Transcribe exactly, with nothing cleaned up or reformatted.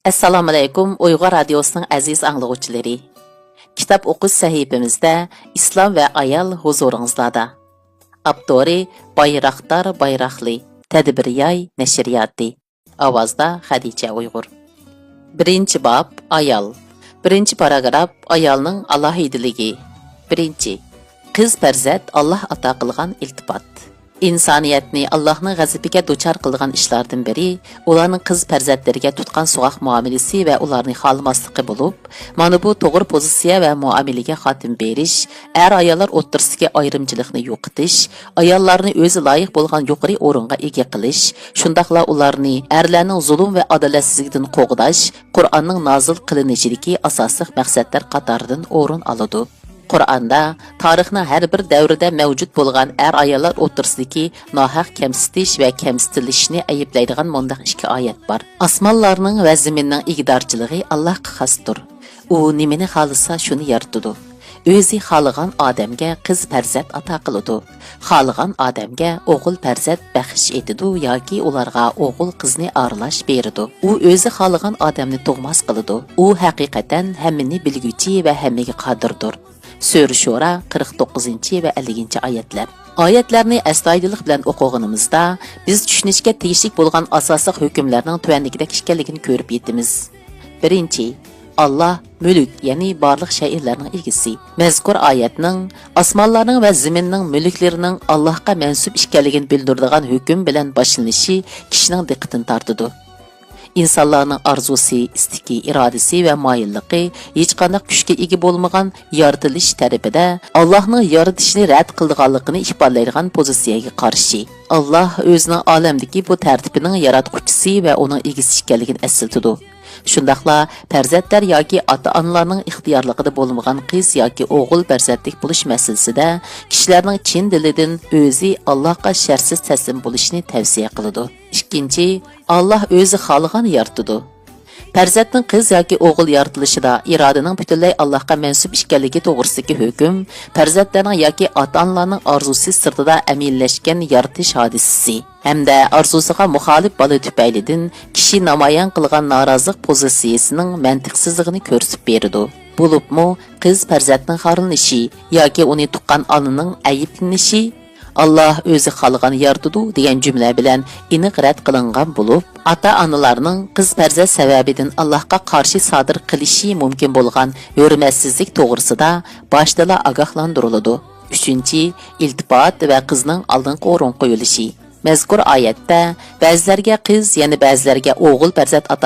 ئەسسالامۇئەلەيكۇم، ئۇيغۇر رادىيوسىنىڭ ئەزىز ئاڭلىغۇچىلىرى. كىتاب ئوقۇش سەھىپىمىزدە ئىسلام ۋە ئايال ھۇزۇرىڭىزلاردا. ئاپتورى بايراقدار بايراقلى، تەدبىرىياي نەشرىياتى. ئاۋازدا خەدىچە ئۇيغۇر. بىرىنچى باب، ئايال. بىرىنچى پاراگراف، ئايالنىڭ ئالاھىدىلىكى. بىرىنچى، قىز پەرزەنت ئاللاھ ئاتا قىلغان ئىلتىپات. ئىنسانىيەتنى ئاللاھنىڭ غەزىپىگە دۇچار قىلىدىغان ئىشلاردىن بىرى، ئۇلارنىڭ قىز پەرزەنتلىرىگە تۇتقان سوغۇق مۇئامىلىسى ۋە ئۇلارنى خالىماسلىقى بولۇپ، مانا بۇ توغرا پوزىتسىيە ۋە مۇئامىلىگە خاتىمە بېرىش، ئەر-ئاياللار ئوتتۇرىسىدىكى ئايرىمچىلىقنى يوقىتىش، ئاياللارنى ئۆزى لايىق بولغان يۇقىرى ئورۇنغا ئىگە قىلىش، شۇنداقلا ئۇلارنى ئەرلەرنىڭ زۇلۇم ۋە ئادالەتسىزلىكىدىن قوغداش قۇرئاننىڭ نازىل قىلىنىشىدىكى ئاساسلىق مەقسەتلەر قاتارىدىن ئورۇن ئالىدۇ. قۇرئاندا تارىخنىڭ ھەر بىر دەۋرىدە مەۋجۇت بولغان ئەر-ئاياللار ئوتتۇرىسىدىكى ناھەق كەمسىتىش ۋە كەمسىتىلىشنى ئەيىبلەيدىغان مۇنداق ئىككى ئايەت بار: «ئاسمانلارنىڭ ۋە زېمىننىڭ ئىگىدارچىلىقى ئاللاھقا خاستۇر. ئۇ نېمىنى خالىسا، شۇنى يارىتىدۇ. ئۆزى خالىغان ئادەمگە قىز پەرزەنت ئاتا قىلىدۇ. خالىغان ئادەمگە ئوغۇل پەرزەنت بەخش ئېتىدۇ ياكى ئۇلارغا ئوغۇل قىزنى ئارىلاش بېرىدۇ. ئۇ ئۆزى خالىغان ئادەمنى تۇغماس قىلىدۇ. ئۇ ھەقىقەتەن ھەممىنى بىلگۈچى ۋە ھەممىگە قادىردۇر.» سۈرە شورا، قىرىق توققۇزىنچى ۋە ئەللىكىنچى ئايەتلەر. ئايەتلەرنى ئەستايىدىللىق بىلەن ئوقۇغىنىمىزدا، بىز چۈشىنىشكە تېگىشلىك بولغان ئاساسلىق ھۆكۈملەرنىڭ تۆۋەندىكىدەك ئىكەنلىكىنى كۆرۈپ يېتىمىز. بىرىنچى، ئاللاھ مۈلۈك، يەنى بارلىق شەيئىلەرنىڭ ئىگىسى. مەزكۇر ئايەتنىڭ ئاسمانلارنىڭ ۋە زېمىننىڭ مۈلۈكلىرىنىڭ ئاللاھقا مەنسۇپ ئىكەنلىكىنى بىلدۈرىدىغان ھۆكۈم بىلەن باشلىنىشى كىشىنىڭ دىققىتىنى تارتىدۇ. ئىنسانلارنىڭ ئارزۇسى، ئىستىكى، ئىرادىسى ۋە مايىللىقى ھېچقانداق كۈچكە ئىگە بولمىغان يارىتىلىش تەرىپىدە ئاللاھنىڭ يارىتىشنى رەت قىلىدىغانلىقىنى ئىپادىلەيدىغان پوزىتسىيەگە قارشى. ئاللاھ ئۆزىنىڭ ئالەمدىكى بۇ تەرتىپىنىڭ ياراتقۇچىسى ۋە ئۇنىڭ ئىگىسى ئىكەنلىكىنى ئەسلىتىدۇ. شۇنداقلا پەرزەنتلەر ياكى ئاتا-ئانىلارنىڭ ئىختىيارلىقىدا بولمىغان قىز ياكى ئوغۇل پەرزەنتلىك بولۇش مەسىلىسىدە كىشىلەرنىڭ چىن دىلىدىن ئۆزى ئاللاھقا شەرتسىز تەسلىم بولۇشنى تەۋسىيە قىلىدۇ. ئىككىنچى، ئاللاھ ئۆزى خالىغان يارىتىدۇ. پەرزەنتنىڭ قىز ياكى ئوغۇل يارىتىلىشىدا ئىرادىنىڭ پۈتۈنلەي ئاللاھقا مەنسۇپ ئىكەنلىكى توغرىسىدىكى ھۆكۈم پەرزەنتلەرنىڭ ياكى ئاتا-ئانىلارنىڭ ئارزۇسى سىرتىدا ئەمەلىيلەشكەن يارىتىش ھادىسىسى ھەمدە ئارزۇسىغا مۇخالىپ بالا تۈپەيلىدىن كىشى نامايان قىلغان نارازىلىق پوزىتسىيىسىنىڭ مەنتىقسىزلىقىنى كۆرسىتىپ بېرىدۇ. بولۇپمۇ قىز پەرزەنتنىڭ خارلىنىشى ياكى ئۇنى تۇغقان ئانىنىڭ ئەيىبلىنىشى، «ئاللاھ ئۆزى خالىغان يارىتىدۇ» دېگەن جۈملە بىلەن ئېنىق رەت قىلىنغان بولۇپ، ئاتا-ئانىلارنىڭ قىز پەرزەنت سەۋەبىدىن ئاللاھقا قارشى سادىر قىلىشى مۇمكىن بولغان ھۆرمەتسىزلىك توغرىسىدا باشتىلا ئاگاھلاندۇرۇلىدۇ. ئۈچىنچى، ئىلتىپات ۋە قىزنىڭ ئالدىنقى ئورۇنغا قويۇلۇشى. مەزكۇر ئايەتتە بەزىلەرگە قىز، يەنە بەزىلەرگە ئوغۇل پەرزەنت ئاتا